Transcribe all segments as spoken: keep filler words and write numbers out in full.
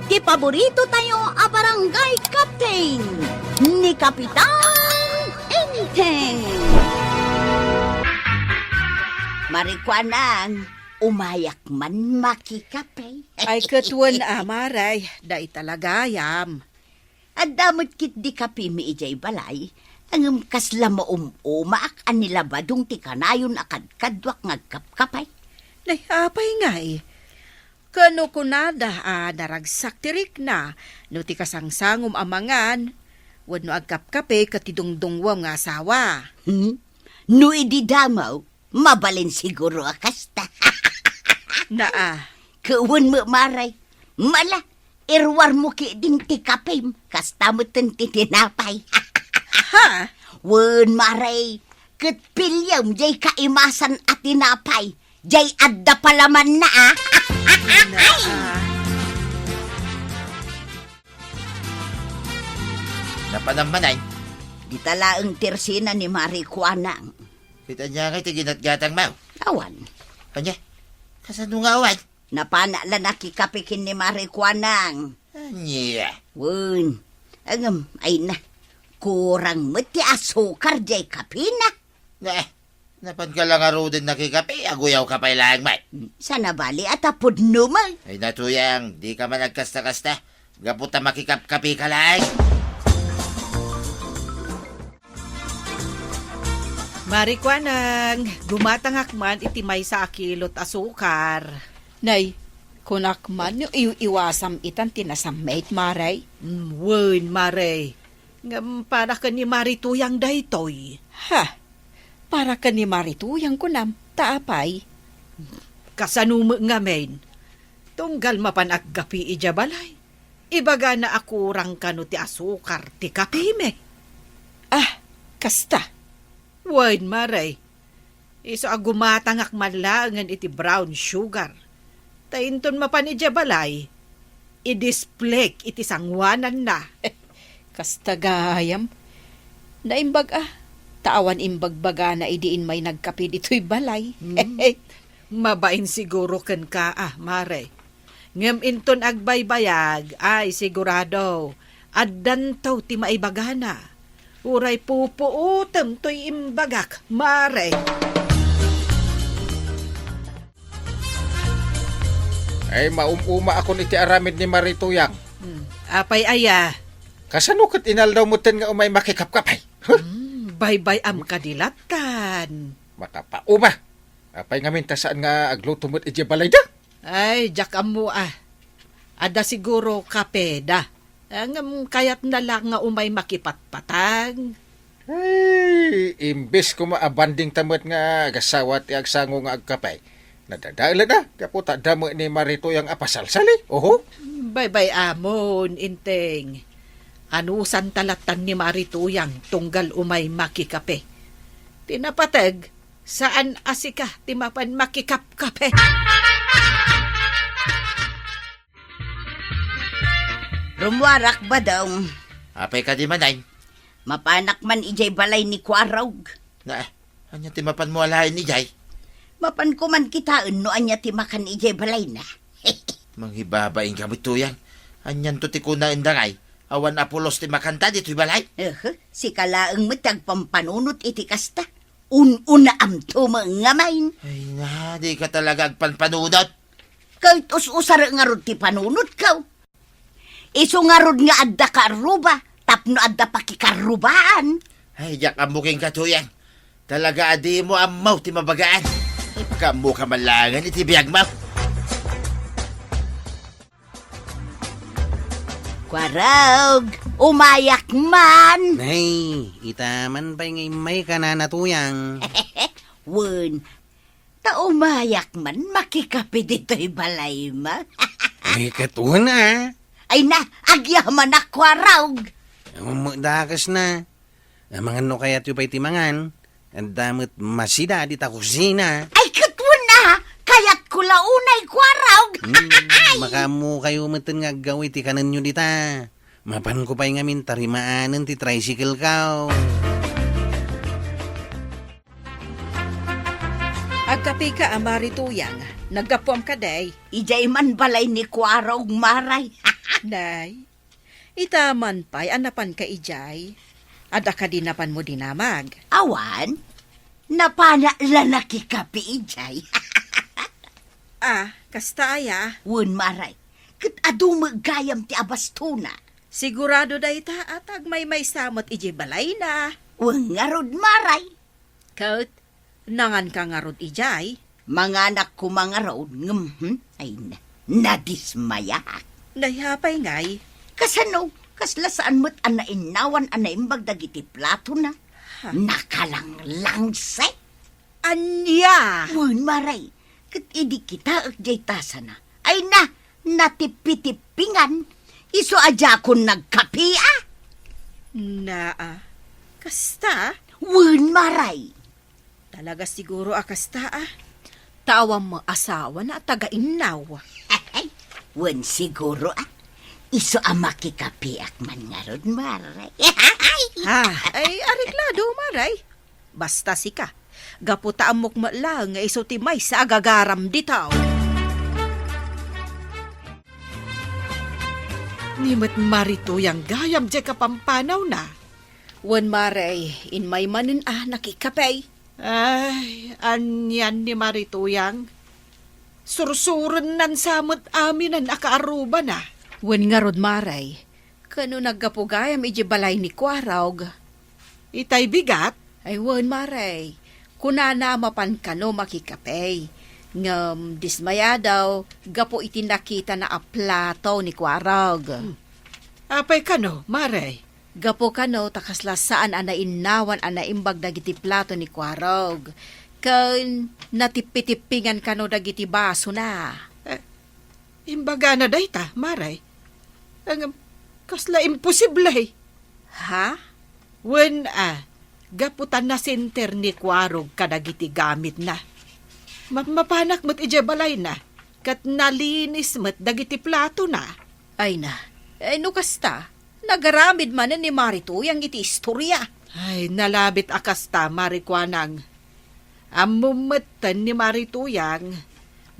Ti paborito tayo a barangay captain, ni Kapitan Enteng. Marikuanang, umayak man makikape. Ay, ket wen a, Mare, dayta la gayam. Adda met ketdi kapimi idiay balay, ngem kasla maum-umaak a nilabadong ti kanayon a kadkaduak nga agkapkapay. Nay, apay ngay? Ken no kunada a naragsak ti rikna, no ti kasangsangom a mangan, wenno agkapkape ket ti dungdungngoam nga asawa. Hmm? No idi damaw, mabalin siguro a kasta. Naa. Ket wen met, Mare, mala, iruarmo ketdin ti kapem, kasta metten ti tinapay. Ha? Wen, Mare, ket piliem jay kaimasan a tinapay, jay adda palamanna, a. Naa. Napanam man ay. Dita laeng ti ersina ni Marikuanang. Ket ania ngay ti ginatgatangmo? Awan. Ania? Kasano nga awan? Napanak la nakikape ken ni Marikuanang. Ania? Wen, ngem, ay na, kurang met ti asukar jay kapena. Na, napanka la ngaruden nakikape, aguyawka pay laeng met. Saan a bali a ta pudno met. Ay na, Tuyang, dika man agkasta-kasta. Gapu ta makikapkapeka laeng. Marikuanang, gumatangak man iti maysa a kilot a sukar. Nay, kunak man no iw-iwasam itan ti nasammit, Mare. Mm, wen, Mare. Ngem para ken ni Marituyang daytoy. Ha? Para ken ni Marituyang kunam, ta apay? Kasano met ngamin? Tunggal mapan aggapi idiay balay, ibagana a kurang kano ti asukar ti kapimi. Ah, kasta. Wen, Mare. Isu a gumatangak man laengen iti brown sugar. Ta inton mapan idiay balay, idisplik iti sangoananna. Kasta gayam. Naimbag a, ta awan imbagbagana idi immay nagkape ditoy balay. Hmm. Mabain siguro kenka a, Mare. Ngem inton agbaybayag, ay sigurado, addanto ti maibagana. Uray pupuotem toy imbagak, Mare. Ay, maum-umaakon iti aramid ni Marituyang. Hmm, apay aya? Kasano ket inaldaw metten nga umay makikapkapay? Huh? Hmm, baybay-am kadi lattan. Makapauma. Apay ngamin ta saan nga agluto met idiay balayda? Ay, diak ammo a. Adda siguro kapeda. Ngem kayatna la nga umay makipatpatang. Ay, imbes koma a banding ta met nga agasawa ti agsango nga agkape, nadadaelan a, gapu ta adda met ni Marituyang a pasalsali. Oho. Baybay-amon, Enteng. Anusanta lattan ni Marituyang tunggal umay makikape. Ti napateg, saan a sika ti mapan makikapkape. Rummuarak, Badong. Apay kadi manen? Mapanak man idiay balay ni Kuarog. Na, ania ti mapanmo a laeng idiay? Mapanko man kitaen no ania ti makan idiay balayna. Mangibabain ka met, Tuyang. Anianto ti kunaenda ngay? Awan a pulos ti makanta ditoy balay? Ehe, sika laeng met ti agpampanunot iti kasta. Un-unaamto met ngamin. Ay na, dika talaga agpanpanunot. Ket us-usarek ngarud ti panunotko. Isu ngarud nga adda kaarruba tapno adda pakikarrubaan. Ay, diak ammo kenka, Tuyang. Talaga a dimo ammo ti mabagaan. Ipakaammoka man laengen iti biagmo. Kuarog, umayak man. Nay, ita man pay nga immayka, Nana Tuyang. Wen, ta umayak man makikape ditoy balaymo. Ay, ket wen a. Ay na, agyamanak, Kuarog. Ammom met dakesna. Amangan no kayatyo pay ti mangan, adda met masida dita kusina. Ay, ket wen a, kayatko la unay, Kuarog. Hmm, makaammokayo metten nga aggaw iti kanenyo dita. Mapanko pay ngamin ta rimaanen ti tricycle-ko. Agkapeka a, Mari Tuyang. Naggapuam kadi? Idiay man balay ni Kuarog, Maray. Nay, ita man pay a napanka idiay. Adda kadi napanmo dinamag? Awan. Napanak la nakikape idiay. Ah, kasta aya? Wen, Maray. Ket adu met gayam ti abastona. Sigurado dayta a ta agmaymaysa met idiay balayna. Wen ngarud, Maray. Ket nanganka ngarud idiay? Manganak koma ngarud ngem, hmm, ay na, nadismayak. Nay, apay ngay? Kasano? Kasla saan met a nainnawan a naimbag dagiti platona? Ha? Nakalanglangsek. Ania? Wen, Maray, ket idi kitaek diay tasana, ay na, natipitippingan. Isu a diakon nagkape, a? Naa. Kasta? Wen, Maray. Talaga siguro a kasta, a? Ta awan met asawana a taga-innaw. Wen siguro, a? Isu a makikapeak man ngarud, Maray. Ha? Ay, areglado, Maray. Basta sika, gapu ta ammok met laeng nga isu ti maysa a gagaram dita. Ni met Marituyang gayam diay kapampanawna. Wen, Maray, immay manen a nakikape. Ay, anian ni Marituyang? Sursurennan sa met aminen a kaarrubana. Wen ngarud, Maray, kano naggapu gayam idiay balay ni Kuarog? Itay bigat? Ay, wen, Maray. Kunana a mapan kano makikape. Ngem dismayado gapu iti nakitana a plato ni Kuarog. Hmm. Apay kano, Maray? Gapu kano ta kasla saan a nainnawan a naimbag dagiti plato ni Kuarog, ken natipitippingan kano dagiti basona. Eh, imbagana dayta, Maray? Ngem, kasla imposible. Ha? Wen a, gapu ta nasinter ni Kuarog kadagiti gamitna. Mapmapanak met idiay balayna, ket nalinis met dagiti platona. Ay na, eh, no kasta, nagaramid manen ni Marituyang iti istoria. Ay, nalabit a kasta, Marikuanang. Ammom metten ni Marituyang,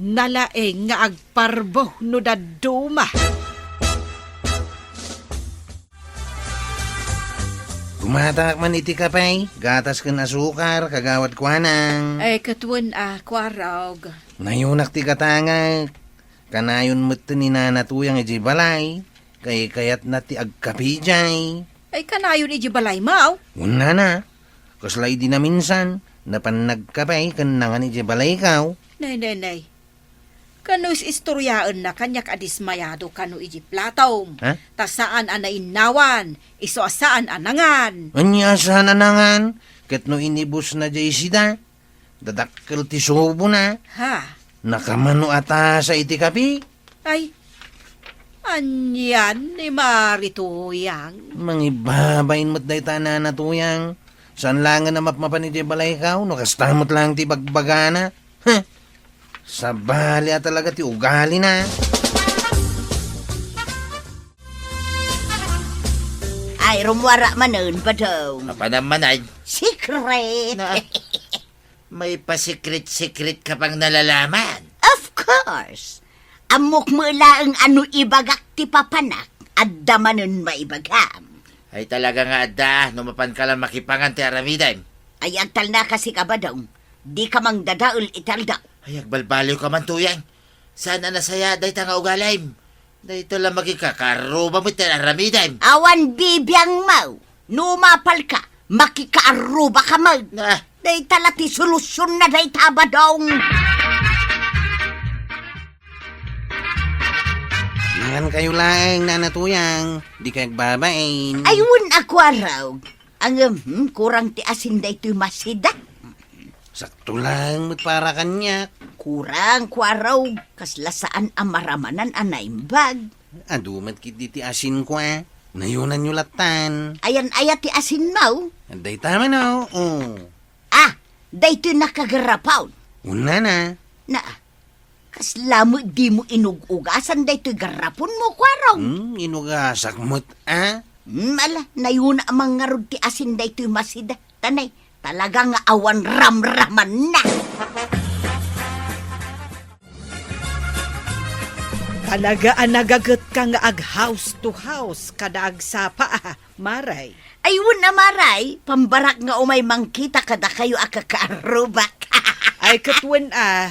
nalaing nga agparbo no dadduma. Gumataak man iti kape, gatas ken asukar, Kagawad Kuanang. Ay, ket wen a, Kuarog. Nayunak ti gatangek. Kanayon metten ni Nana Tuyang idiay balay. Kaykayatna ti agkape idiay. Ay, kanayon idiay balaymo? Wen, Nana. Kasla idi naminsan, napan nagkape ken nangan idiay balayko. Nay, nay, nay. Kano is-istoriaenna kaniak a dismayado kano idiay platom? Ha? Ta saan a nainnawan, isu a saan a nangan. Ania a saan a nangan? Ket no inibusna diay sida, dadakkel ti subona. Ha? Nakamano a tasa iti kape? Ay, anian ni Marituyang? Mangibabain met dayta a Nana Tuyang. Saan laengen a mapmapan idiay balayko, no kasta met laeng ti bagbagana. Huh! Sabali a talaga ti ugalina. Ay, rummuarak manen, Badong. Apanan man ay? Secret! Na, may pasikrit-sikrit ka pang nalalaman? Of course! Ammok met laeng a no ibagak ti papanak, adda manen maibagam. Ay, talaga nga adda, no mapanka lang makipangan ti aramidem. Ay, agtalnaka sika, Badong. Dika mangdadael iti aldaw. Ay, agbalbaliwka man, Tuyang. Saan a nasayaat dayta nga ugalim? Dayta la makikaarruba met ti aramidem. Awan bibiangmo. No umapalka, makikaarrubaka met. Ah. Dayta la ti solusionna dayta, Badong. Mangankayo laeng, Nana Tuyang. Dikay agbabain. Ay, wen a, Kuarog. Ngem, hmm, kurang ti asin daytoy masida. Sakto laeng met para kaniak. Kurang, Kuarog, kasla saan a maramanan a naimbag. Adu met ketdi ti asinko, a. Nayunanyo lattan. Ayan aya ti asinmo? Dayta manen, o. Ah, daytoy nakagarapon. Wen, Nana. Na, Kasla met dimo inug-ugasan daytoy garraponmo, Kuarog? Hmm, inugasak met, a? Hmm, ala, nayuna a mangngarud ti asin daytoy masida. Tanay, talaga nga awan ramramanna. Anaga-anagagetka nga ag-house to house kada agsapa, a, Maray? Ay, wen a, Maray, pambarak nga umay mangkita kadakayo a kakaarrubak. Ay, ket wen a,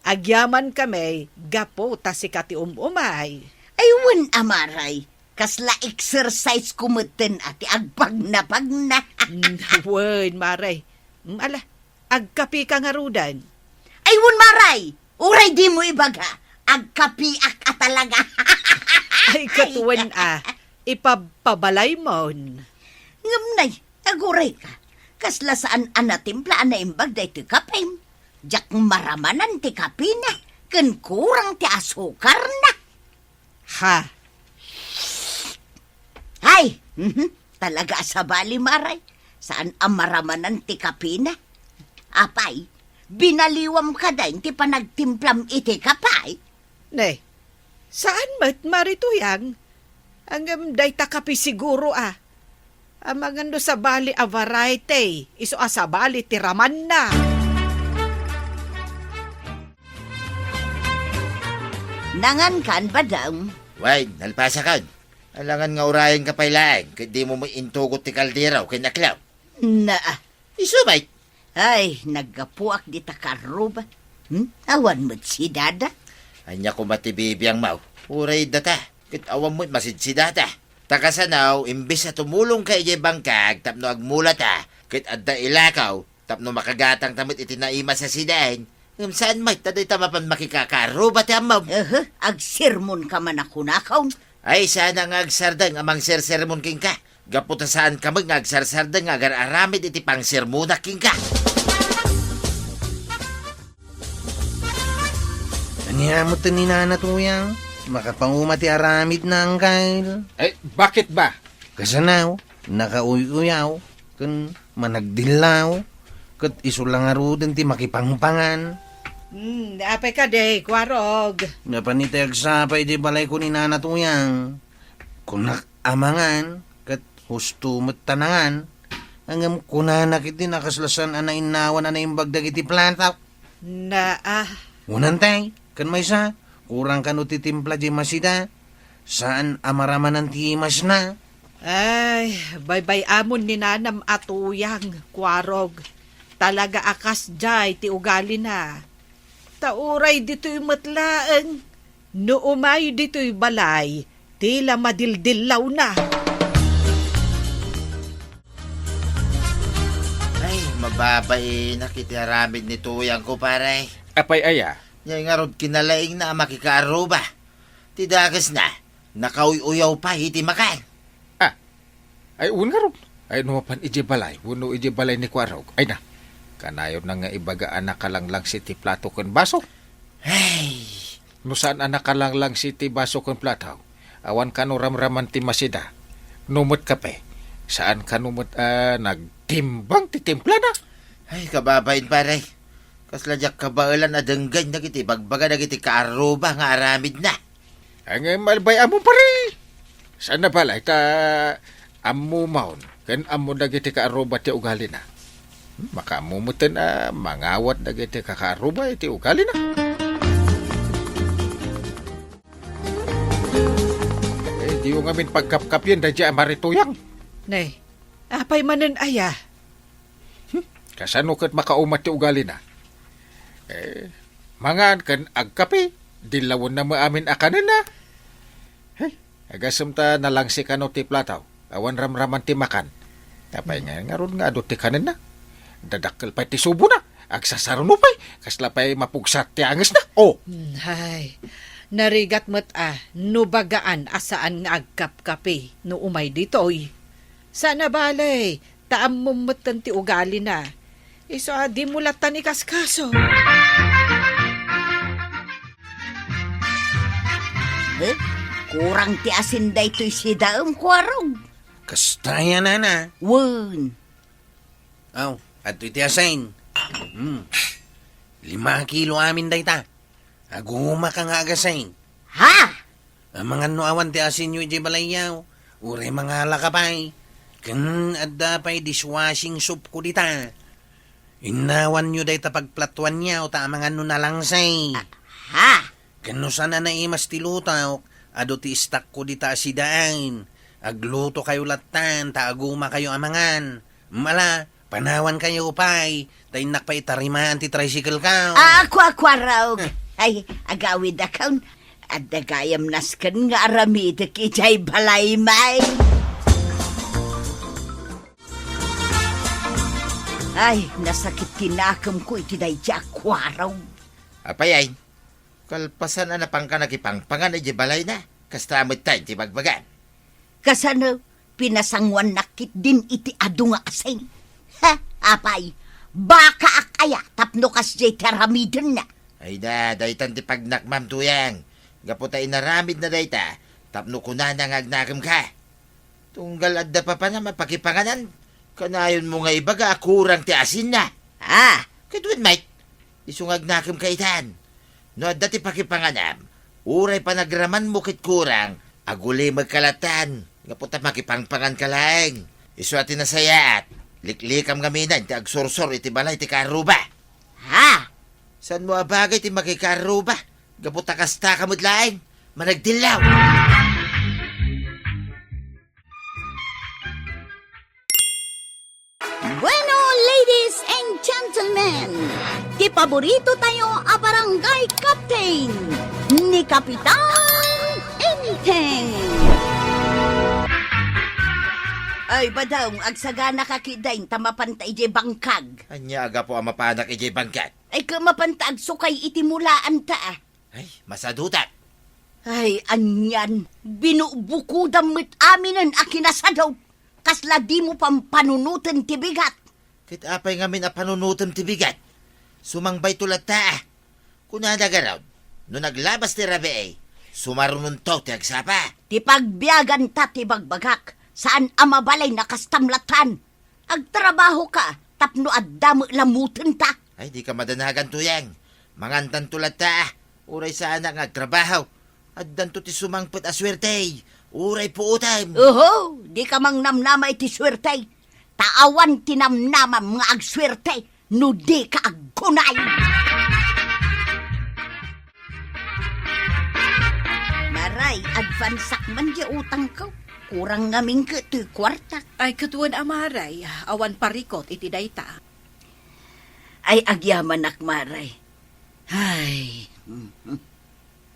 agyaman kami gapu ta sika ti um-umay. Ay, wen a, Maray, kasla exercise ko metten a ti agpagnapagna. Mm, wen, Maray. Mm, ala, agkapika ngaruden? Ay, wen, Maray! Uray dimo ibaga, agkapiak a talaga. Ay, ket wen a, ipabpabalaymon. Ngem nay, agurayka, kasla saan a natimpla a naimbag daytoy kapim. Diak maramanan ti kapina, ken kurang ti asukarna. Ha? Ay! Mhm. Talaga a sabali, Maray. Saan a maramanan ti kapina? Apay, binaliwam kadi ti panagtimplam iti kape? Ne, saan met, Mari Tuyang? Ngem dayta kape siguro a. Amangan no sabali a variety, isu a sabali ti ramanna. Nangankan, Badong? Wen, nalpasakan. Alangan nga urayenka pay laeng, ket dimo met intugot ti kaldero ken aklaw. Naa. Isu met. Ay, naggapuak dita kaarruba. Hmm? Awan met si Dada. Ania koma ti bibiangmo? Uray data, ket awan met masidsidata. Ta kasano, imbes a tumulongka idiay bangkag tapno agmulata, ket adda ilakaw, tapno makagatangta met iti naimas a sidaen, ngem saan met ta dayta mapan makikakaarruba ti ammom. Ehe, agsermonka man a kunakon. Ay, saan a nga agsardeng a mangsersermon kenka. Gapu ta saanka met nga agsarsardeng nga agar-aramid iti pangsermonak kenka. Ania met ni Nana Tuyang? Makapauma ti aramidna, Angkel. Ay, bakit ba? Kasano? Nakauy-uyaw, ken managdillaw, ket isu la ngaruden ti makipangpangan. Hmm, apay kadi, Kuarog? Napan iti agsapa iti balayko ni Nana Tuyang. Kunak a mangan, ket husto met ta nangan. Ngem kunana ketdi a kasla saan a nainnawan a naimbag dagiti plato. Naa. Unantay, ken maysa, kurang kano ti timpla diay masida. Saan a maramanan ti imasna. Ay, baybay-amon ni Nanam a Tuyang, Kuarog. Talaga a kasdiay ti ugalina. Ta uray ditoy met laeng, no umay ditoy balay, ti la madildillawna. Ay, mababainak iti aramid ni Tuyang ko, pare. Apay aya? Nia ngarud kinalaingna a makikaarruba. Ti dakesna, nakauy-uyaw pay iti makan. Ah, ay, wen ngarud. Ay, no mapan idiay balay, wenno idiay balay ni Kuarog. Ay na, kanayonna nga ibaga a nakalanglang ti plato ken baso. Ay! No saan a nakalanglang ti baso ken plato, awan kano ramraman ti masida. No met kape, saan kano met a nagtimbang ti timplana. Ay, kababain, pare. Kasla diak kabaelan a denggen dagiti ibagbaga dagiti kaarruba nga aramidna. Ay, ngem baybay-amon, pare. Saan a balay ta ammo maon ken ammo dagiti kaarruba ti ugalina. Hmm, makaammo metten a mangawat dagiti kakaarruba iti ugalina. Eh, diyo ngamin pagkapkapien daydiay a Mari Tuyang. Ne, apay manen aya? Hmm, kasano ket makauma ti ugalina? Eh, mangan ken agkape, dillawenna met amin a kanenna. Hey, agasem ta nalangsi kano ti plato, awan ramraman ti makan. Apay nga ngarud nga adu ti kanenna? Dadakkel pay ti subona, agsasaruno pay, kasla pay mapugsa ti angesna. Oh! Hmm, hay, narigat met a no bagaan a saan nga agkapkape no umay ditoy. Saan a balay, ta ammom metten ti ugalina. Isu a dimo lattan ikaskaso. Eh, kurang ti asin daytoy sidaem, Kuarog. Kasta aya, Nana? Wen. Aw, adtoy ti asin. Hmm. Lima kilo amin dayta. Agumaka nga agasin. Ha? Amangan no awan ti asinyo idiay balayyo, uray mangalaka pay. Ken adda pay dishwashing soap ko dita. Innawanyo dayta pagplatuanyo ta amangan no nalangsi. Ha? Ken no saan a naimas ti lutaok, adu ti istakko dita a sidaen. Aglutokayo lattan, ta agumakayo a mangan. Mala, panawankayo pay, ta innak pay itarimaan ti tricycle-ko. Ah, kua-, kuarok. Ay, agawidakon. Adda gayam nasken nga aramidek idiay balaymi. Ay, nasakit ti nakemko iti daydiay a kuarog. Apay ay, kalpasan a napanka nakipangpangan idiay balayna, kasta met ti bagbagam. Kasano, pinasanguannak ketdin iti adu nga asing. Ha, apay, bakaak aya tapno kasdiay ti aramidenna? Ay da, daytan ti pagnakmam, Tuyang. Gapu ta inaramidna dayta, tapno kunana nga agnakemka. Tunggal adda papanam a pakipanganan, kanayonmo nga ibaga a kurang ti asinna. Ah! Ket wen met, isu nga agnakemka itan. No adda ti pakipanganam, uray panagramanmo ket kurang, agulimekka lattan, gapu ta makipangpanganka laeng. Isu a ti nasayaat, liklikam ngamin ti agsursor iti balay ti kaarruba. Ha? Saanmo a bagay ti makikarruba? Gapu ta kastaka met laeng, managdillaw. Bueno, ladies and gentlemen, ti paborito tayo a barangay captain, ni Kapitan Enteng. Ay, Badong, agsaganaka ketdin ta mapanta idiay bangkag. Ania a gapu a mapanak idiay bangkag? Ay, ket mapanta agsukay iti mulaanta, a. Ay, masadutak. Ay, anian, binubukodam met aminen a kinasadut. Kasla dimo pampanunoten ti bigat. Ket apay ngamin a panunotem ti bigat? Sumangbayto latta, a. Kunana garud, no naglabas ti rabii, sumarunonto ti agsapa. Ti pagbiaganta ti bagbagak, saan a mabalin a kastam lattan. Agtrabahoka tapno adda met lamutenta. Ay, dika madanagan, Tuyang. Mangantanto latta, a. Uray saanak nga agtrabaho, addanto ti sumangpet a suerte, uray puotem. Oho, dika mangnamnama iti suerte. Ta awan ti namnamam nga agsuerte no dika agkunay. Maray, advanceak man diay utangko. Kurang ngamin ket ti kuarta. Ay, ket wen a, Maray, awan parikut iti dayta. Ay, agyamanak, Maray. Ay.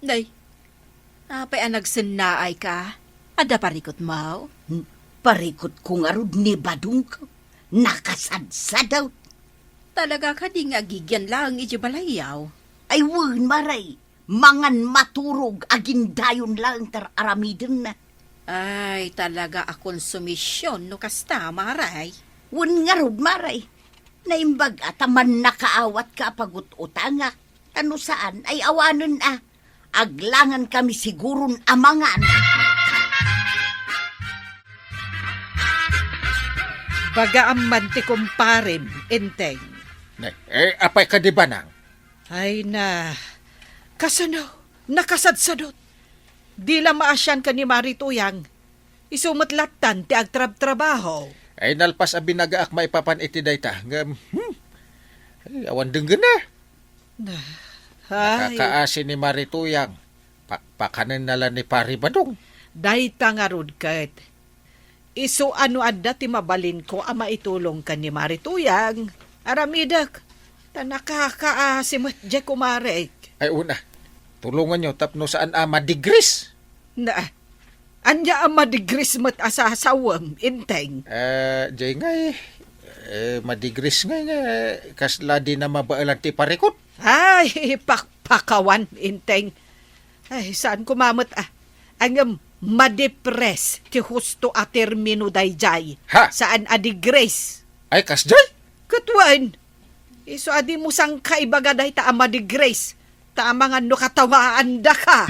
Nay, apay a nagsennaayka? Adda parikutmo? Hmm, parikutko ngarud ni Badongko. Nakasadsadut. Talaga kadi nga agigian laeng idiay balayyo? Ay, wen, Maray. Mangan, maturog, agindayon laeng ti ar-aramidenna. Ay, talaga a konsumision no kasta, Maray. Wen ngarud, Maray. Naimbag a ta mannakaawatka a pagut-utangak. Ta no saan, ay awanen a. Aglangankami siguron a mangan. Bagaam man ti kumparem, Enteng. Ne, eh, apay kadi, Banang? Ay na, kasano, nakasadsadut. Di la maasianka ni Mari Tuyang. Isu met lattan ti agtrabtrabaho. Ay, nalpas a binagaak maipapan iti dayta, ngem, hmm, ay, awan denggena. Na, ay. Nakakaasi ni Mari Tuyang. Pakpakanenna la ni Pari Badong. Dayta ngarud ket. Isu a no adda ti mabalinko a maitulong ken ni Mari Tuyang, aramidek. Ta nakakaasi met diay kumarek. Ay, una, tulonganyo tapno saan a madigris. Na, ania a madigris met a sasawem, Enteng? Eh, diay ngay, eh, madigris ngay nga, kasla di na mabaelan ti parikut. Ay, pakpakawan, Enteng. Ay, saan koma met, a. Ngem madipres ti husto a termino daydiay. Ha? Saan a digres. Ay, kasdiay? Ket wen, isu a dimo sangkaibaga dayta a madigres, ta amangan no katawaandaka.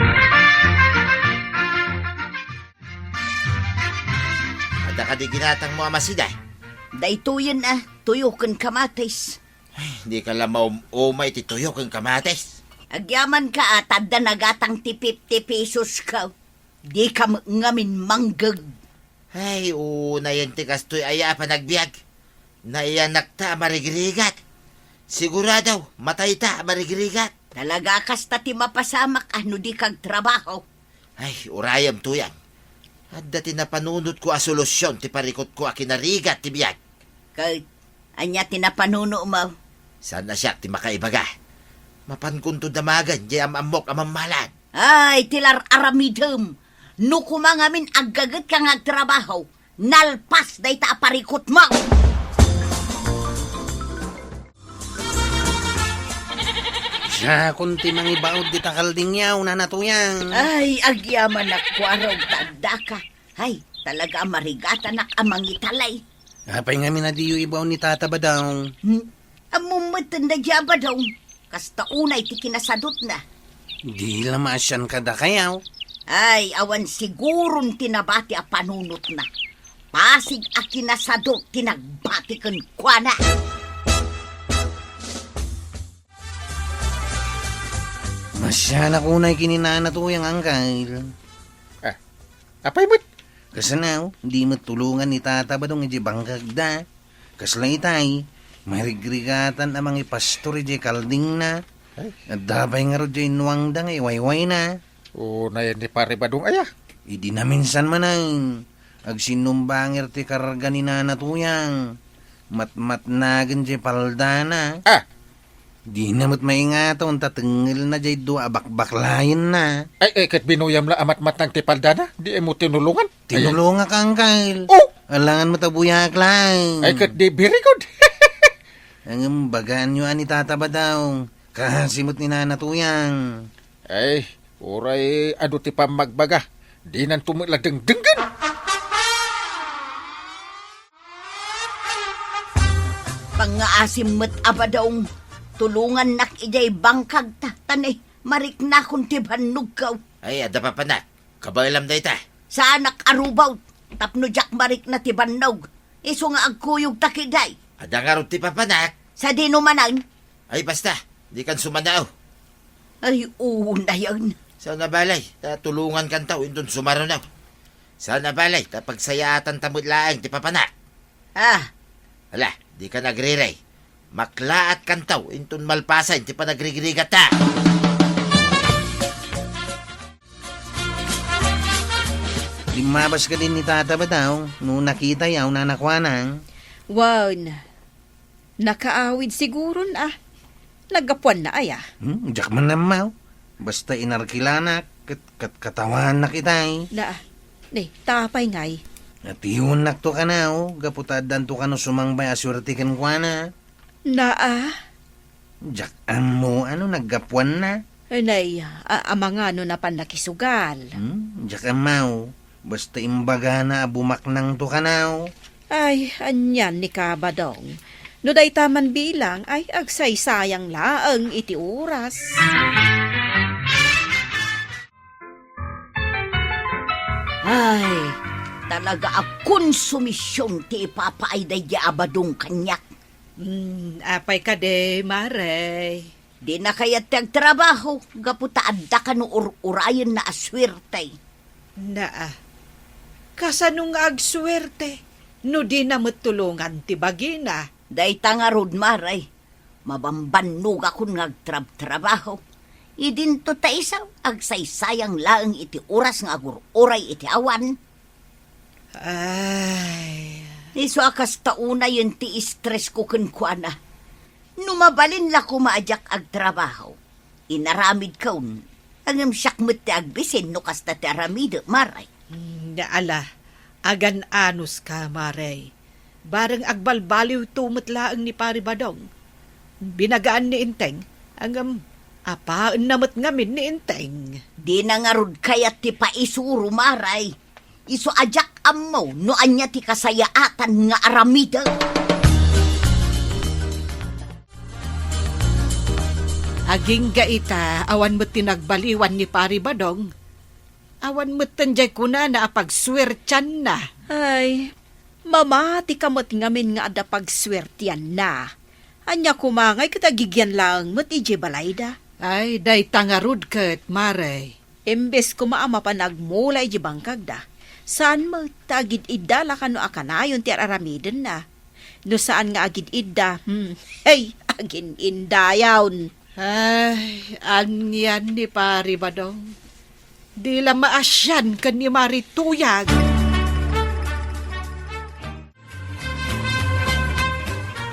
Adda kadi ginatangmo a masida? Daytoyen a, tuyo ken kamatis. Ay, dika la maum-umay ti tuyo ken kamatis. Agyamanka a, ta adda nagatang ti fifty pesos ko. Dika met ngamin manggeg. Ay, unayen ti kastoy aya a panagbiag. Naiyanakta a marigrigat. Sigurado, matayta a marigrigat. Talaga kasta ti mapasamak a no dika agtrabaho. Ay, urayem, Tuyang. Adda ti napanunotko a solusion ti parikutko a kinarigat ti biag. Ket ania ti napanunomo? Saan a siak ti makaibaga. Mapankonto damagen diay am-ammok a mammalad. Ay, ti lar-aramidem. No koma ngamin aggagetka nga agtrabaho, nalpas dayta a parikutmo. Siakon ti mangibaud dita kaldingyaw, Nana Tuyang. Ay, agyamanak, kuarog, ta addaka. Ay, talaga a marigatanak a mangitalay. Apay ngamin a diyo ibaon ni Tata Badong? Hmm? Ammom met ti daydiay a Badong. Kasta unay ti kinasadutna. Di la maasian kadakayaw. Ay, awan siguron ti nabati a panunotna. Pasig a kinasadut ti nagbati kenkuana. Maasianak unay ken ni Nana Tuyang, Angkel. Ah, apay met? Kasano, di met tulongan ni Tata Badong idiay bangkagda. Kasla itay, marigrigatan a mangipastor idiay kaldingna. Ay. Adda pay ngarud diay nuangda nga iwaywayna. Unayen ni Pare Badong aya? Idi naminsan manen, agsinnumbanger ti karga ni Nana Tuyang. Matmatnagen diay paldana. Ah! Dina met maingaton ta tengngelna diay dua a bakbaklayenna. Ay, ay, ket binuyam la a matmatnag ti paldana? Di mo tinulongan? Tinulongak, Angkel. Oh! Alangan met a buyak laeng. Ay, ket di very good. Ngem bagaanyo a ni Tata Badong. Kaasi met ni Nana Tuyang. Ay, uray adu ti pammagbaga. Dinanto met la dengdenggen. Pangngaasim met a Badong, tulongannak idiay bangkagta, ta ne, mariknakon ti bannogko. Ay, adda papanak, kabaelam dayta. Saanak a rubaw, tapno diak marikna ti bannog, isu nga agkuyogta ketdi. Adda ngarud ti papanak. Sadino manen? Ay, basta, dikan sumanao. Ay, unayen. Saan a balay, ta tulongankanto inton sumaruno. Saan a balay, ta pagsayaatanta met laeng ti papanak. Ah. Ala, dikan agrirey. Maklaatkanto inton malpasen ti panagrigrigatta. Limmabas kadin ni Tata Badong, no nakitayo, Nana Kuanang. Wen, nakaawid siguron a. Naggapuanna aya? Hmm, diak man ammo. Basta inarkilanak, ket, ket katawanak itay. Naa, ne, ta apay ngay? Natiyonnakto kano, gapu ta addanto kano sumangbay a suerte kenkuana. Naa? Diak ammo no naggapuanna. Nay, a-, amangan no napan nakisugal. Hmm, diak ammo. Basta imbagana a bumaknangto kano. Ay, anian ni Kabadong. No dayta man bilang, ay agsaysayang laeng iti oras. Ay, talaga a konsumision ti ipapaay daydiay a Badong kaniak. Hmm, apay kadi, Mare? Dina kayat ti agtrabaho, gapu ta adda kano ur-urayenna a suerte. Naa. Kasano nga agsuerte no dina met tulongan ti bagina? Dayta ngarud, Mare. Mabambannogakon nga agtrabtrabaho. Idinto ta isu, agsaysayang laeng iti oras nga agur-uray iti awan. Ay. Isu a kasta unayen ti stress ko kenkuana. No mabalin la koma a diak agtrabaho, inaramidkon, ngem siak met ti agbisin no kasta ti aramidek, Mare. Hmm, ala, agan-anos ka, Mare. Bareng agbalbaliwto met laeng ni Pari Badong. Binagaan ni Enteng, ngem apaenna met ngamin ni Enteng. Dina ngarud kayat ti paisuro, Mare. Isu a diak ammo no ania ti kasayaatan nga aramidek. Agingga ita, awan met ti nagbaliwan ni Pari Badong. Awan metten diay kunana a pagsuertianna. Ay, mamati ka met ngamin nga adda pagsuertianna. Ania koma ngay ket agigian laeng met idiay balayda? Ay, dayta ngarud ket, Mare. Imbes koma a mapan agmula idiay bangkagda, saan met ta agid-idda la kano a kanayon ti ar-aramidenna. No saan nga agid-idda, hmm, hey, agin-indayon. Ay, anian ni Pari Badong. Di la maasian ken ni Mari Tuyang.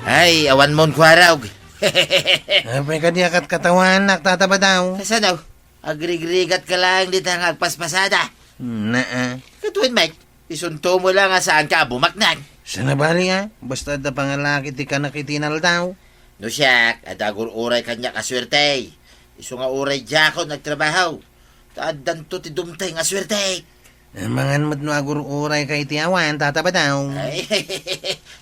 Ay, awan mon kuarog. Apay kadi a katkatawanak, Tata Badong? Kasano? Agrigrigat ka lang dita nga agpaspasada. Naa. Katuen met, isunto mo lang nga saan ka a bumaknang. Saan a bali a? Basta adda pangalaki ti kanak iti inaldaw. No siak, adda agur-uray kaniak a suerte. Isu nga uray diakon agtrabaho. Ta addanto ti dumteng a suerte. Amangan met no agur-uray ka iti awan, Tata Badong. Ay,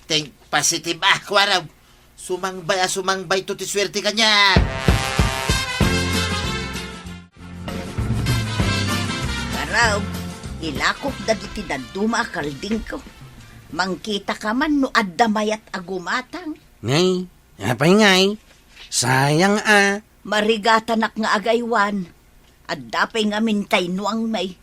think positive a, kuarog. Sumangbay a sumangbayto ti suerte kaniak. Kuarog, ilakok dagiti dadduma a kaldingko. Mangkitaka man no adda mayat a gumatang. Ngay, apay ngay? Sayang a. Marigatanak nga agaywan. Adda pay ngamin tay nuangmi.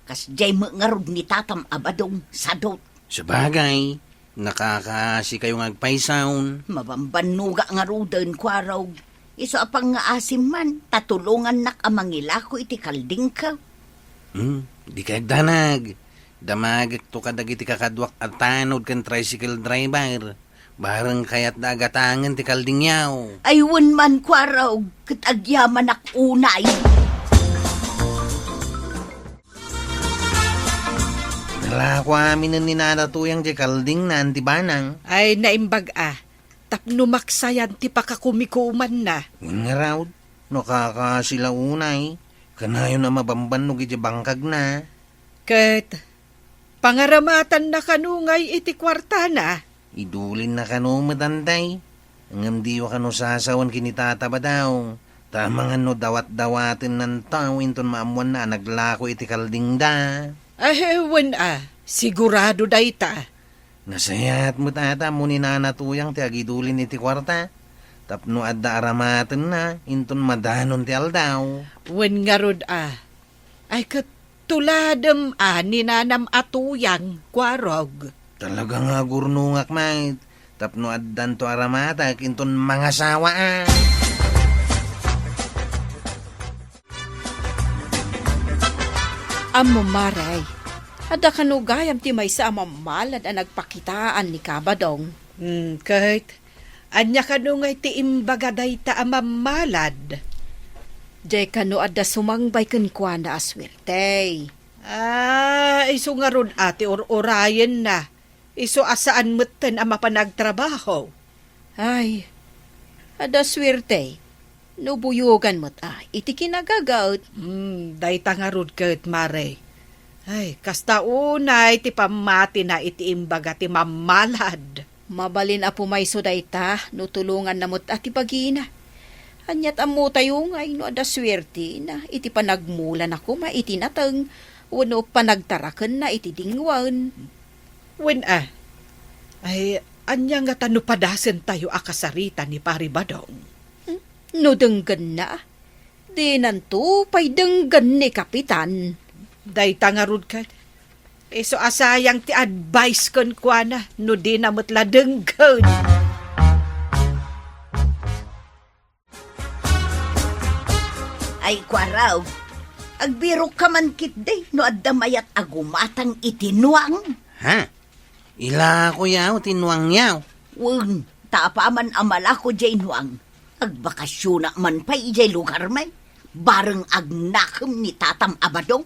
Kasdiay met ngarud ni Tatam a Badong, sadut. Sabagay, nakakaasikayo nga agpaysaon. Mabambannoga ngaruden, kuarog. Isu a pangngaasim man, ta tulongannak a mangilako iti kaldingko. Hmm, dika agdanag. Damagekto kadagiti kakaduak a tanod ken tricycle driver. Bareng kayatda a gatangen ti kaldingyo. Ay, wen man, kuarog, ket agyamanak unay. Nalako aminen ni Nana Tuyang diay kaldingna, Anti Banang. Ay, naimbag a. Tapno maksayan ti pakakumikumanna. Wen ngarud, no kakaasi la unay, kanayon a mabambannog idiay bangkagna. Ket pangaramatanna kano ngay iti kuartana? Idulinna kano met, Anti. Ngem diwa kano sasawen ken ni Tata Badong. Ta amangan no dawat-dawatennan tao inton maammoanna a naglako iti kaldingda. Ay, wen a, sigurado dayta. Nasayaat met ata mo ni Nana Tuyang ti agidulin iti kuarta, tapno adda aramatenna inton madanon ti aldaw. Wen ngarud a. Ay, ket tuladem a ni Nanam a Tuyang, kuarog. Talaga nga agurnongak met, tapno addanto aramatek inton mangasawa a. Ammom, Mare, adda kano gayam ti maysa a mammalad a nagpakitaan ni Kabadong. Hmm, ket ania kano ngay ti imbaga dayta a mammalad? Diay kano adda sumangbay kenkuana a suerte. Ah, isu ngarud a ti ur-urayenna. Isu a saan metten a mapan agtrabaho. Ay, adda suerte. No buyogan met a iti kinagaget. Hmm, dayta ngarud ket, Mare. Ay, kasta unay ti pammatina iti imbaga ti mammalad. Mabalin a pumayso dayta no tulonganna met a ti bagina. Aniat ammotayo ngay no adda suertena iti panagmulana koma iti nateng wenno panagtarakenna iti dingwen. Wen a. Ay, ania ngata no padasentayo a kasarita ni Pari Badong? Hmm? No denggenna, dinanto pay denggen ni Kapitan. Dayta ngarud ket, isu a sayang ti advice kenkuana no dina met la denggen. Ay, kuarog, agbirokka man ketdi no adda mayat a gumatang iti nuang. Ha? Ilakoyo ti nuangyo? Wen, ta apaman a malako diay nuang, agbakasionak man pay idiay lugarmi, bareng agnakem ni Tatam a Badong.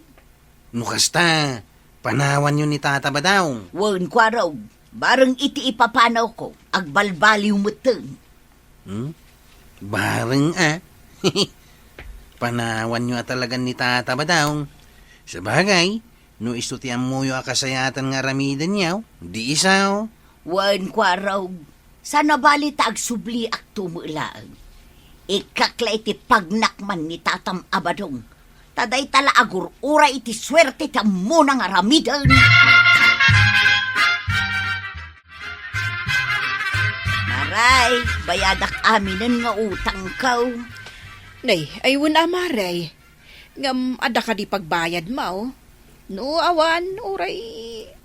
No kasta, panawanyo ni Tata Badong. Wen, kuarog, bareng iti ipapanawko, agbalbaliw metten. Hmm? Bareng a. Panawanyo a talagan ni Tata Badong. Sabagay, no isu ti ammoyo a kasayaatan nga aramidenyo, di isu. Wen, kuarog, saan a bali ta agsubliakto met laeng. Ikkak la iti pagnak man ni Tatam a Badong. Ta dayta la agur-uray iti suerte ti ammona nga aramiden. Maray, bayadak aminen nga utangko. Nay, ay wen a, Maray. Ngem adda kadi pagbayadmo? No awan, uray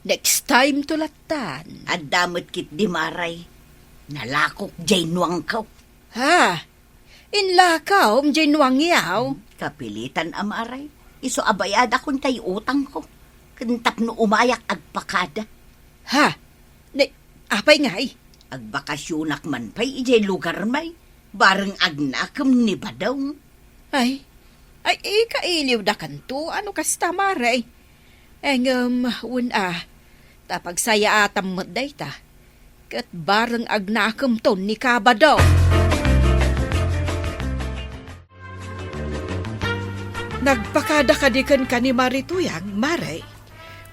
next time to lattan. Adda met ketdi, Maray. Nalakok diay nuangko. Ha? Inlakaw, diay nuangyaw. Kapilitan a, Mare. Isu a bayadakon tay utangko. Ken tapno umayak agpakada. Ha? Ni, apay ngay? Agbakasyonak man pay idiay lugar may. Bareng agnakem ni Badong. Ay, ay, ikailiwdakanto, ano kasta, Mare? Ngem, wen a, ta pagsayaatam met dayta, ket bareng agnakemton ni Kabado. Nagpakada kadi kenka ni Marituyang, Mare?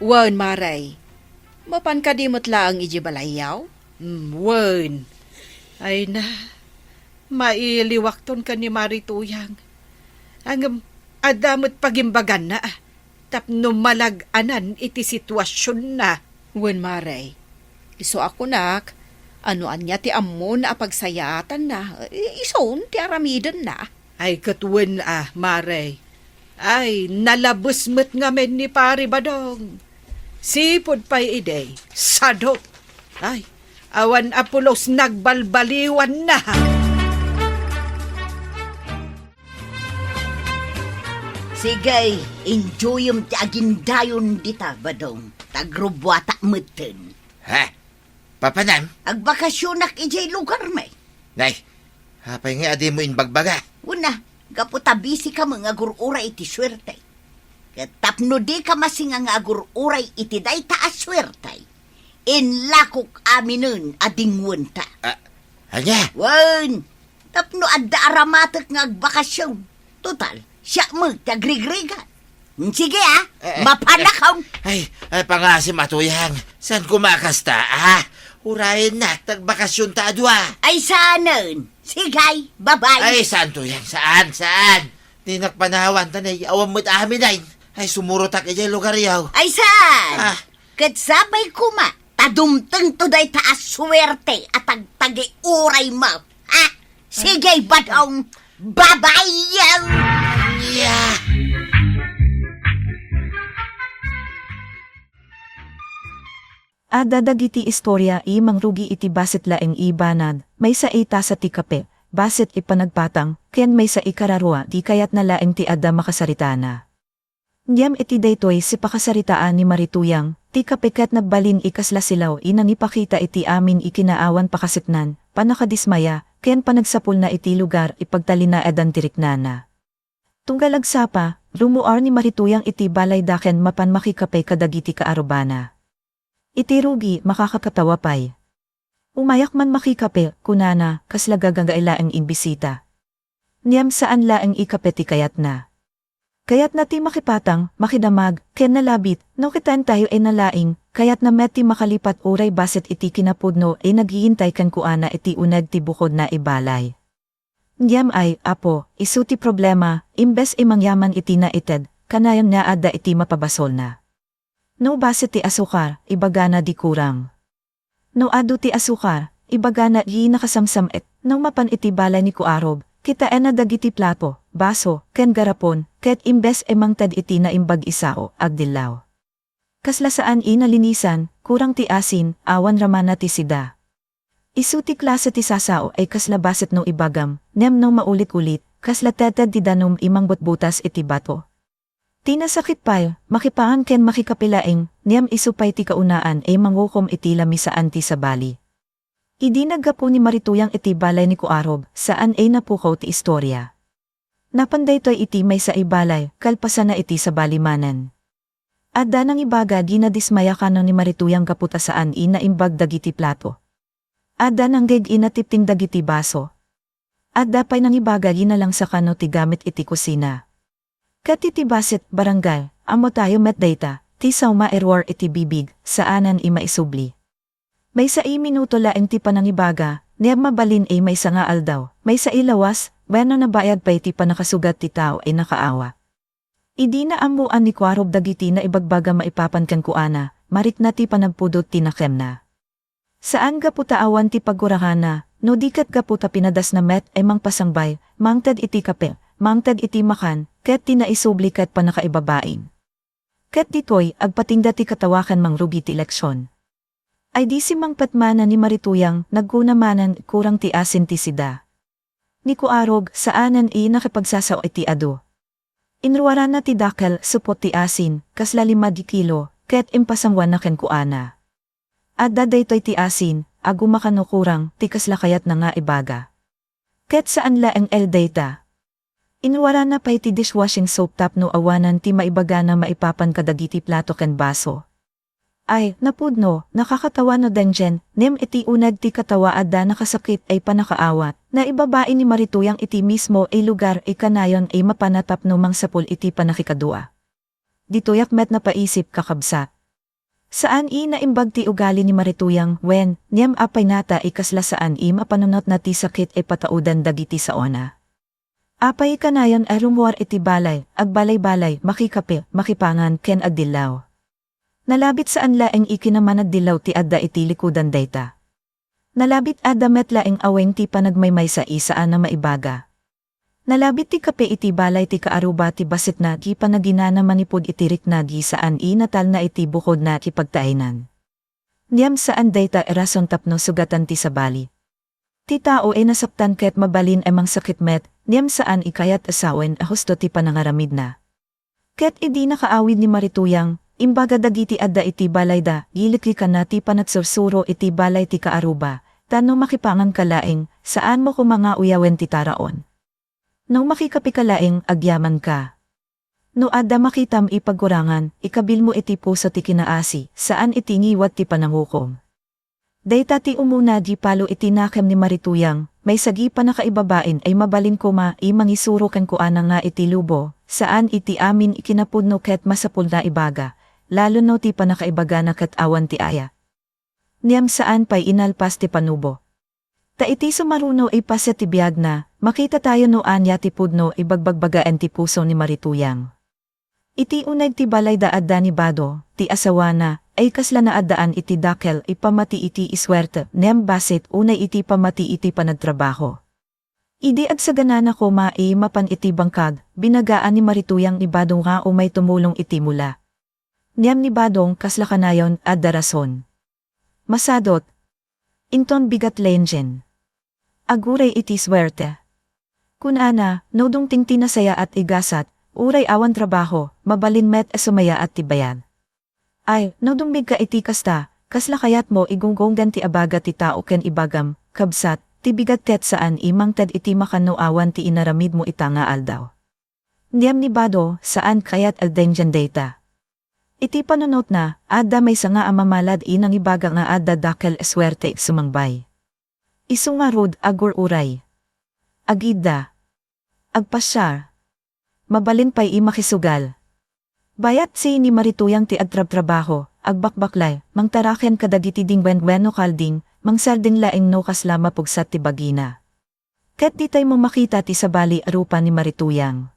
Wen, Mare. Mapan kadi met laeng idiay balayyaw? Mm, wen. Ay na, mailiwakton ken ni Marituyang. Ngem, adda met pagimbaganna, ah, tapno malag-anan iti situasionna. Wen, Mare. Isu a kunak, no ania ti ammona a pagsayaatanna, i-, isun ti aramidenna. Ay, ket wen a, Mare. Ay, nalabes met ngamin ni Pari Badong. Sipud pay idi, sadok. Ay, awan a pulos nagbalbaliwanna. Sige, enjoyem ti agindayon dita, Badong. Tagrubuatak metten. Ha? Papanam? Agbakasyonak idiay lugar mi. Nay, apay nga a dimo imbagbaga? Una, gapu ta busy ka nga agur-uray iti suerte. Ket tapno dika masinga nga agur-uray iti dayta a suerte, inlakok aminen a dingwenta. Ah, ania? Wen, tapno adda aramatek nga agbakasyon. Total, siak met ti agrigrigat. Sige, ah. Eh, eh, mapanakon. Ay, ay, pangasim a Tuyang. Saan ko makasta, ah? Urayennak, tagbakasyonta a dua. Ay, saanen. Sige, bye-bye. Ay, saan, Tuyang? Saan? Saan? Dinak panawan, tanay, awan met amin ay. Ay, sumurotak idiay lugar yaw. Ay, saan? Ah. Ket sapay koma, ta dumtengto dayta a suerte a tagtagi uray mo. Ha? Sige, Badong. Babayaw! Yeah! Adda dagiti istorya a mangrugi iti bassit laeng a banag, maysa a tasa ti kape, bassit a panagpatang, ken maysa a kararua, ti kayatna laeng ti adda makasaritana. Ngem iti daytoy a pakasaritaan ni Marituyang, ti kape ket nagbalin a kasla silaw a nangipakita iti amin a kinaawan, pakaseknan, pannakadismaya, ken panagsapulna iti lugar a pagtalinaedan ti riknana. Tunggal agsapa, rummuar ni Marituyang iti balayda ken mapan makikape kadagiti kaarrubana. Iti rugi, makakakatawa pay. Umayak man makikape, kunana, kasla gagaga laeng a bisita. Ngem saan laeng a kape ti kayatna. Kayatna ti makipatang, makidamag, ken nalabit, no kitaentayo a nalaing, kayatna met ti makalipat uray bassit iti kinapudno a naghihintay kenkuana iti uneg ti bukodna a balay. Ngem ay, Apo, isu ti problema, imbes a mangyaman iti naited, kanayon nga adda iti mapabasolna. No bassit ti asukar, ibagana di kurang. No adu ti asukar, ibagana di nakasamsam-et. No mapan iti balay ni Kuarob, kitaenna dagiti plato, baso, ken garapon, ket imbes a mangted iti naimbag a sao, agdillaw. Kasla saan a nalinisan, kurang ti asin, awan ramana ti sida. Isu ti klase ti sasao a kasla bassit no ibagam, ngem no maulit-ulit, kasla tedted ti danum a mangbutbutas iti bato. Ti nasakit pay, makipaan ken makikape laeng, ngem isu pay ti kaunaan a mangukom iti lamisaan ti sabali. Idi naggapu ni Marituyang iti balay ni Kuarob, saan a napukaw ti istorya. Napan daytoy iti maysa a balay, kalpasanna iti sabali manen. Adda nangibaga a nadismaya kano ni Marituyang gapu ta saan a naimbag dagiti plato. Adda nanggeg a natipting dagiti baso. Adda pay nangibaga a nalangsa kano ti gamit iti kusina. Ket iti bassit, barangay, ammotayo met dayta, ti sao mairruar iti bibig, saanen a maisubli. Maysa a minuto laeng ti panangibaga, ngem mabalin a maysa nga aldaw, maysa a lawas, wenno nabayag pay ti pannakasugat ti tao a nakaawa. Idi naammoan ni Kuarob dagiti naibagbaga maipapan kenkuana, marikna ti panagpudot ti nakemna. Saan gapu ta awan ti pagguraganna, no di ket gapu ta pinadasna met a mangpasangbay, mangted iti kape, mangted iti makan, ket ti naisubli ket pannakaibabain. Ket ditoy, agpatingga ti katawa ken mangrugi ti leksion. Ay di simmangpet manen ni Marituyang, nagkuna manen, kurang ti asin ti sida. Ni Kuarog, saanen a nakipagsasao iti adu. Inruaranna ti dakel, supot ti asin, kasla lima ti kilo, ket impasangoanna kenkuana. Adda daytoy ti asin, aguma kano kurang, ti kasla kayatna nga ibaga. Ket saan laeng a dayta. Inruaranna pay ti dishwashing soap tapno awanen ti maibagana maipapan kadagiti plato ken baso. Ay, napudno, nakakatawa no denggen, ngem iti uneg ti katawa adda nakasakit a pannakaawat. Naibabai ni Marituyang iti mismo a lugar a kanayon a mapana tapno mangsapul iti pannakikadua. Ditoyak met napaisip, kakabsat. Saan a naimbag ti ugali ni Marituyang, wen, ngem apay ngata a kasla saan a mapanunotna ti sakit a pataudan dagiti saona? Apay kanayon a rumuar iti balay, agbalay-balay, makikape, makipangan, ken agdillaw? Nalabit saan laeng a kinamanagdillaw ti adda iti likudan dayta. Nalabit adda met laeng awen ti panagmaymaysa a saan a maibaga. Nalabit ti kape iti balay ti kaaruba ti bassit na ti panaginana manipud iti rikna a saan a natalna iti bukodna ti pagtaengan. Ngem saan dayta a rason tapno sugatan ti sabali. Ti tao a nasaktan ket mabalin a mangsakit met, ngem saan a kayat a sawen a husto ti panangaramidna. Ket idi nakaawid ni Marituyang, imbaga dagiti adda iti balayda, giliklikanna ti panagsursuro iti balay ti kaaruba, ta no makipanganka laeng, saanmo koma nga uyawen ti taraon. No makikapeka laeng, agyamanka. No adda makitam a pagkurangan, ikabilmo iti puso ti kinaasi, saan iti ngiwat ti panangukom. Dayta ti umuna a palo iti nakem ni Marituyang, maysa a pannakaibabain a mabalin koma a mangisuro kenkuana nga iti lubo, saan iti amin a kinapudno ket masapulna ibaga, lalo no ti pannakaibagana ket awan ti aya. Ngem saan pay a nalpas ti panubo. Ta iti sumaruno a paset ti biagna, makitatayo no ania ti pudno a bagbagbagaen ti puso ni Marituyang. Iti uneg ti balayda adda ni Bado, ti asawana, a kasla naaddaan iti dakel a pammati iti isuerte, ngem bassit unay iti pammati iti panagtrabaho. Idi agsaganana koma a mapan iti bangkag, binagaan ni Marituyang ni Bado nga umay tumulong iti mula. Ngem ni Badong, kasla kanayon, adda rason. Masadot. Inton bigat laeng dayta. Aguray iti suerte. Kunana, no dumteng ti nasayaat a gasat, uray awan trabaho, mabalin met a sumayaat ti bayad. Ay, no dumngegka iti kasta, kasla kayatmo a gunggonggan ti abaga ti tao ken ibagam, kabsat, ti bigat ket saan a mangted iti makan no awan ti inaramidmo ita nga aldaw. Ngem ni Bado, saan kayat a denggen dayta. Iti panunotna, adda maysa nga a mamalad a nangibaga nga adda dakel a suerte a sumangbay. Isu ngarud, agur-uray. Agidda. Agpasiar. Mabalin pay a makisugal. Bayat sa ni Marituyang ti agtrabtrabaho, agbakbaklay, mangtaraken kadagiti dingwen wenno kalding, mangsardeng laeng no kasla mapugsat ti bagina. Ket ditaymo makita ti sabali a rupa ni Marituyang.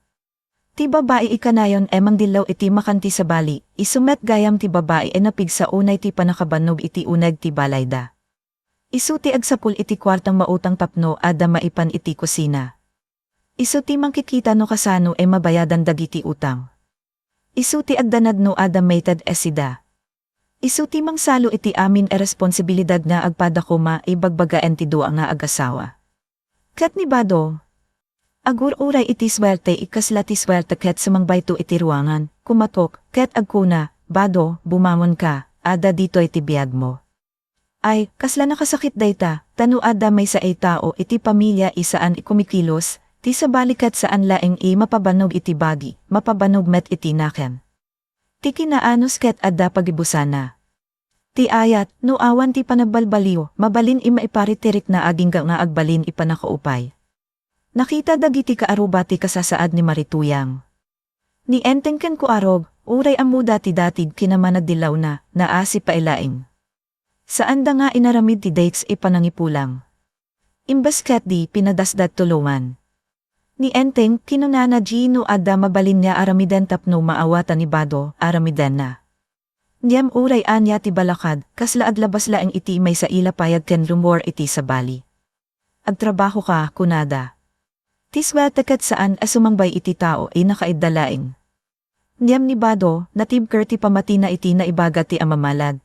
Ti babai a kanayon a mangdillaw iti makan ti sabali, isu met gayam ti babai a napigsa unay ti pannakabannog iti uneg ti balayda. Isu ti agsapul iti kuartang mautang tapno adda maipan iti kusina. Isu ti mangkikita no kasano a mabayadan dagiti utang. Isu ti agdanag no adda maited a sida. Isu ti mangsalo iti amin a responsibilidad nga agpada koma a bagbagaen ti dua nga agasawa. Ket ni Bado, agur-uray iti suerte a kasla ti suerte ket sumangbayto iti ruangan, kumatok, ket agkuna, "Bado, bumangonka, adda ditoy ti biagmo." Ay, kasla nakasakit dayta, ta no adda maysa a tao iti pamilia a saan a kumikilos, ti sabali ket saan laeng a mapabannog iti bagi, mapabannog met iti nakem. Ti kinaanus ket adda pagibusana. Ti ayat, no awan ti panagbalbaliw, mabalin a maiparit ti rikna agingga nga agbalin a pannakaupay. Nakita dagiti kaaruba ti kasasaad ni Marituyang. Ni Enteng ken Kuarog, uray ammoda ti datig kinamanagdillawna, naasi pay laeng. Saanda nga inaramid ti dayta a panangipulang. Imbes ketdi, pinadasda ti tulongan. Ni Enteng, kinunana, no adda mabalin nga aramiden tapno maawatan ni Bado, aramidenna. Ngem uray ania ti balakad, kasla aglabas laeng iti maysa a lapayag ken rumuar iti sabali. "Agtrabahoka," kunada. Ti suerte ket saan a sumangbay iti tao a nakaidda laeng. Ngem ni Bado, natibker ti pammatina iti naibaga ti a mamalad.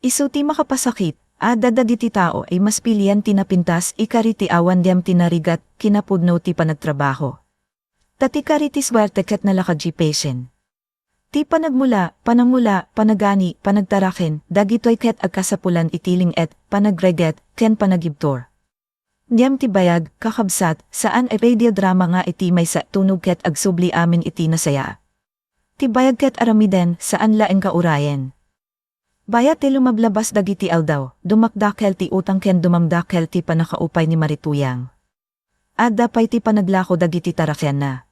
Isu ti makapasakit, Adda dagiti tao a mas pilian ti napintas, ikari ti awan ngem ti narigat, kinapudno ti panagtrabaho. Ta ti kari ti suerte ket nalaka ti patient. Ti panagmula, panangula, panagani, panagtaraken, dagitoy ket agkasapulan iti ling-et, panagregget, ken panagibtur. Ngem ti bayag, kakabsat, saan a radiodrama nga iti maysa tunog ket agsubli amin iti nasaya. Ti bayag ket aramiden, saan laeng nga urayen. Bayat ti lumablabas dagiti aldaw, dumakdakel ti utang ken dumamdakel ti pannakaupay ni Marituyang. Adda pay ti panaglako dagiti tarakenna.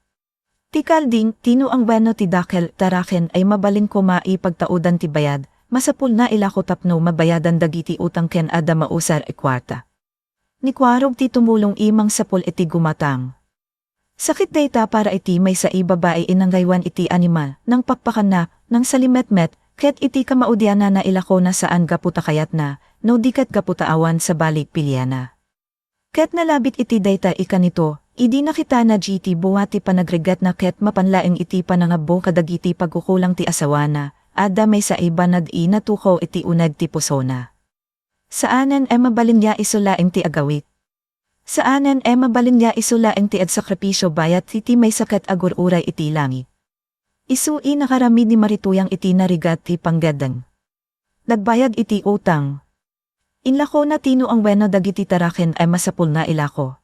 Ti kalding, tinuang wenno ti dakel, taraken a mabalin koma a pagtaudan ti bayad, masapul nga ilako tapno mabayadan dagiti utang ken adda mausar a kuarta. Ni Kuarog ti tumulong a mangsapul iti gumatang. Sakit dayta para iti maysa a babai a nanggaywan iti animal, nangpakpakanna, nangsalimetmet, ket iti kamaudianna nailakona saan gapu ta kayatna, no di ket gapu ta awan sabali pilianna. Ket nalabit iti dayta a kanito, idi nakitana dayta a bunga ti panagreggetna ket mapan laeng iti panangabbo kadagiti pagkukulang ti asawana, adda maysa a banag a natukaw iti uneg ti pusona. Saanen a mabalin nga isu laeng ti agawid. Saanen a mabalin nga isu laeng ti agsakripisio bayat iti maysa ket agur-uray iti langit. Isu a nakaramid ni Marituyang iti narigat ti panggeddeng. Nagbayag iti utang. Inlakona tinuang wenno dagiti taraken a masapul nga ilako.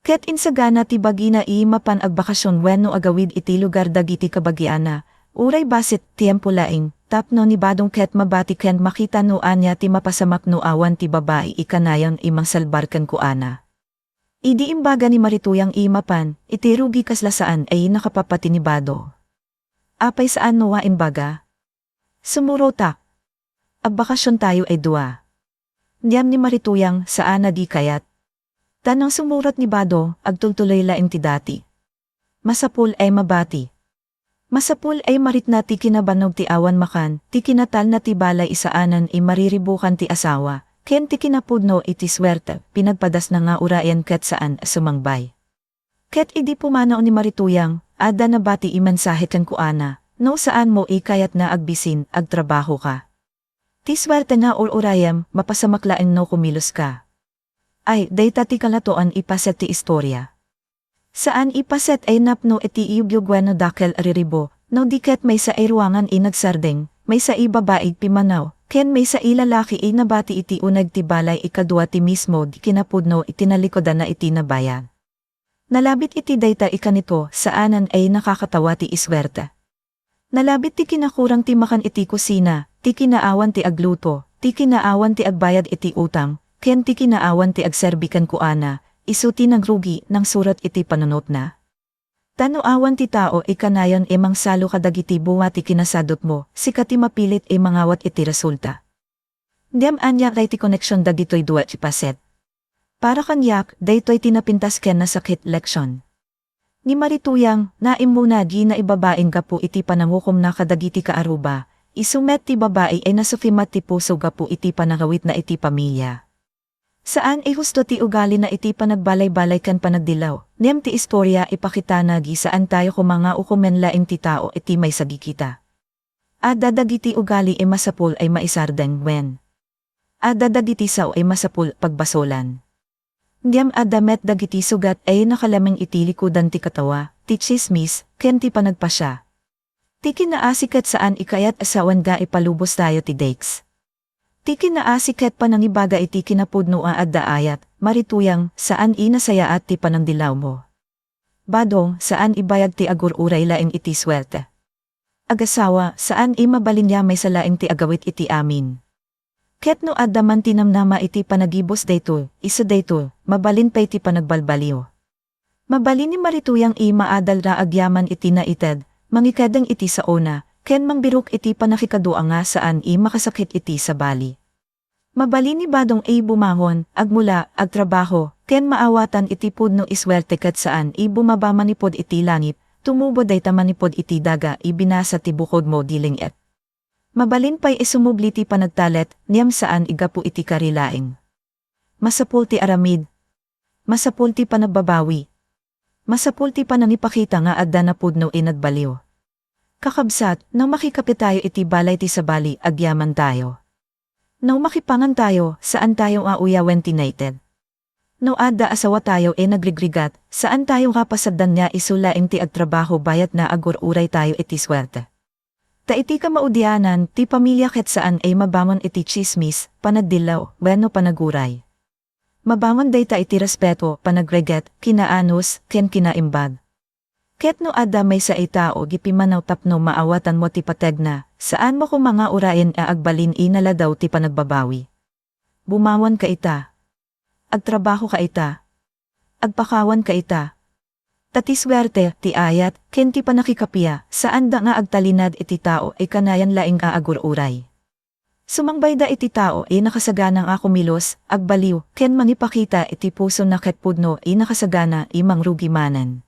Ket insagana ti bagina a mapan agbakasyon wenno agawid iti lugar dagiti kabagianna, uray bassit tiempo laeng, tapno ni Badong ket mabati ken makita no ania ti mapasamak no awan ti babai a kanayon a mangsalbar kenkuana. Idi imbaga ni Marituyang a mapan, iti rugi kasla saan a nakapapati ni Badong. Apay saan no a imbaga? Sumurotak. Agbakasyon tayo a dua. Ngem ni Marituyang saan a di kayat. Ta no sumurot ni Badong, agtultuloy laeng ti dati. Masapul a mabati. Masapul a maritna ti kinabannog ti awan makan, ti kinatalna ti balay a saanen a mariribukan ti asawa, ken ti kinapudno iti suerte, pinagpadasna nga urayen ket saan a sumangbay. Ket idi pumanaw ni Marituyang, adda nabati a mensahe kenkuana, no saanmo a kayatna agbisin, agtrabahoka. Ti suerte nga ur-urayem, mapasamak laeng no kumiloska. Ay, dayta ti kalatoan a paset ti istoria. Saan a paset a napno iti iyugyug wenno dakel a riribo, no di ket maysa a ruangan a nagsardeng, maysa a babai a pimmanaw, ken maysa a lalaki a nabati iti uneg ti balay a kadua ti mismo a kinapudno a tinalikudanna iti nabayag. Nalabit iti dayta a kanito, saanen a nakakatawa ti isuerte. Nalabit ti kinakurang ti makan iti kusina, ti kinaawan ti agluto, ti kinaawan ti agbayad iti utang, ken ti kinaawan ti agserbi kenkuana, isu ti nagrugi, nangsurot iti panunotna. Ta no awan ti tao a kanayon a mangsalo kadagiti bunga ti kinasadutmo, sika ti mapilit a mangawat iti resulta. Ngem ania ngay ti koneksion dagitoy dua ti paset? Para kaniak, daytoy ti napintas ken nasakit leksion. Ni Marituyang, naimmuna dina a babai gapu iti panangukomna kadagiti kaaruba, isu met ti babai a nasukima ti puso gapu iti panangawitna iti pamilia. Saan a husto ti ugalina iti panagbalay-balay ken panagdilaw, ngem ti istoria ipakitana nga saan tayo koma nga ukomen laeng ti tao iti maysa a kita. Adda dagiti ugali a masapul a maisardeng wen. Adda dagiti sao a masapul pagbasolan. Ngem adda met dagiti sugat a nakalameng iti likudan ti katawa, ti tsismis, ken ti panagpasia. Ti kinaasi ket saan a kayat a sawen nga ipalubos tayo ti dakes. Ti kinaasi ket panangibaga iti kinapudno a adda ayat, Marituyang, saan a nasayaat ti panangdilawmo. Badong, saan a bayag ti agur-uray laeng iti suerte. Agasawa, saan a mabalin nga maysa laeng ti agawid iti amin. Ket no adda man ti namnama iti panagibus daytoy, isu daytoy, mabalin pay ti panagbalbaliw. Mabalin ni Marituyang a maadal ra agyaman iti naited, mangikeddeng iti saona, ken mangbirok iti pannakikadua nga saan a makasakit iti sabali. Mabalin ni Badong a bumangon, agmula, agtrabaho, ken maawatan iti pudno a suerte ket saan a bumaba manipud iti langit, tumubo dayta manipud iti daga a binasa ti bukodmo a ling-et. Mabalin pay a sumubli ti panagtalet, ngem saan a gapu iti kari laeng. Masapul ti aramid. Masapul ti panagbabawi. Masapul ti panangipakita nga adda napudno a nagbaliw. Kakabsat, no makikapitayo iti balay ti sabali, agyamantayo. No makipangan tayo, saan tayo nga uyawen ti naited. No adda asawa tayo e nagrigrigat, saan tayo nga pasaddan nga isu laeng ti agtrabaho bayat nga agur-uray tayo iti suerte. Ta iti kamaudianan, ti pamilia ket saan e mabangon iti tsismis, panagdillaw, wenno panaguray. Mabangon dayta iti respeto, panagregget, kinaanus, ken kinaimbag. Ket no adda maysa a tao nga pimmanaw tapno maawatanmo ti pategna, saanmo koma nga urayen a agbalin a naladaw ti panagbabawi. Bumangonka ita. Agtrabahoka ita. Agpakawanka ita. Ta ti suerte, ti ayat, ken ti pannakikappia, saanda nga agtalinaed iti tao a kanayon laeng a agur-uray. Sumangbayda iti tao a nakasagana nga kumilos, agbaliw, ken mangipakita iti pusona ket pudno a nakasagana a mangrugi manen.